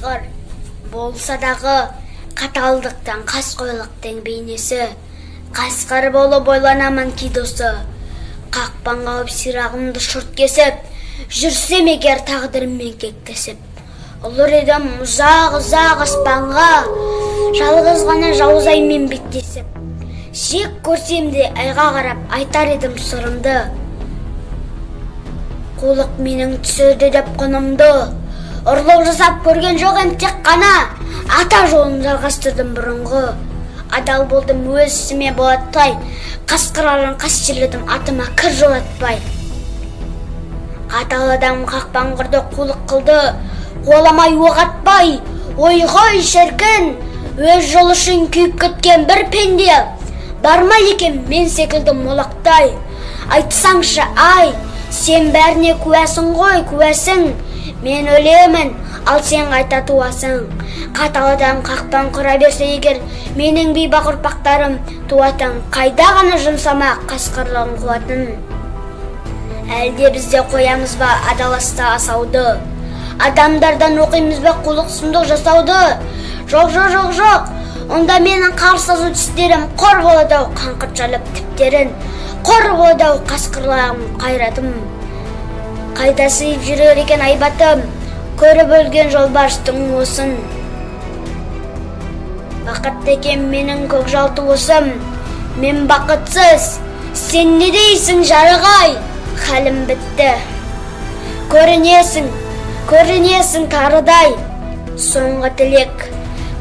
Қасқыр болса дағы қаталдықтан қаскөйліктің бейнесі. Қасқыр болып ойланамын кейде осы. Қақпан қауып, сирағымды шұрт кесіп, жүрсем егер тағдырыммен кектесіп. Ұлыр едім ұзақ ұзақ аспанға, жалғыз ғана жауыз аймен беттесіп. Жек көрсем де, айға қарап айтар едім сырымды. Қулық менің түсірді деп құнымды. Ұрлық жасап көрген жоқ ем, тек қана ата жолын жалғастырдым бұрынғы. Адал болдым өз ісіме болаттай, қасқыр қастерледім атыма кір жолатпай. Қатал адам қақпан құрды, қулық қылды, қуаламай оқ атпай. Ойғой, шіркін, өз жолы үшін күйіп кеткен бір пенде бар ма екен мен секілді молақтай? Айтсаңшы, ай, сен бәріне куәсің ғой, куәсің. Мен өлемін, ал сен қайта туасың. Қатал адам қақпан құра берсе егер, менің бейбақ ұрпақтарым туатын қайда ғана жұмсамақ қасқырлығын, қуатын? Әлде бізде қоямыз ба адаласты асауды? Адамдардан оқимыз ба қулық сұмдық жасауды? Жоқ, жоқ, жоқ, жоқ! Онда менің қарсы азу тістерім қор болады ау, қаңқырт жарып тіптерін. Қор болады ау қасқырлағым, қайратым. Қайда сыйып жүрер екен айбатым, көріп өлген жолбарыстың уысын? Бақытты екен менің көкжал туысым, мен бақытсыз. Сен не дейсің, жарық ай? Халім бітті, көрінесің, көрінесің тарыдай. Соңғы тілек: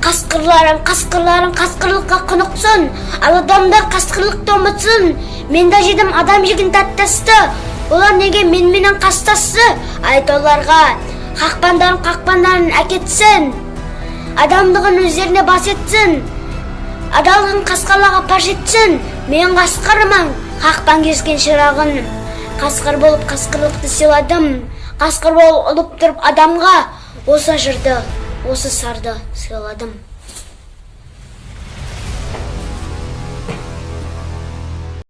қасқырларың, қасқырларың қасқырлыққа құнықсын, ал адамдар қасқырлықты ұмытсын. Мен де жедім адам жеген тәтті асты, олар неге меніменен қастасты? Айт оларға, қақпандарын, қақпандарын әкетсін, адамдығын өздеріне бас етсін, адалдығын қасқырларға паш етсін. Мен қасқырмын, қақпан кескен шырағын. Қасқыр болып қасқырлықты сыйладым, қасқыр болып ұлып тұрып адамға осы жырды, осы сарды сыйладым.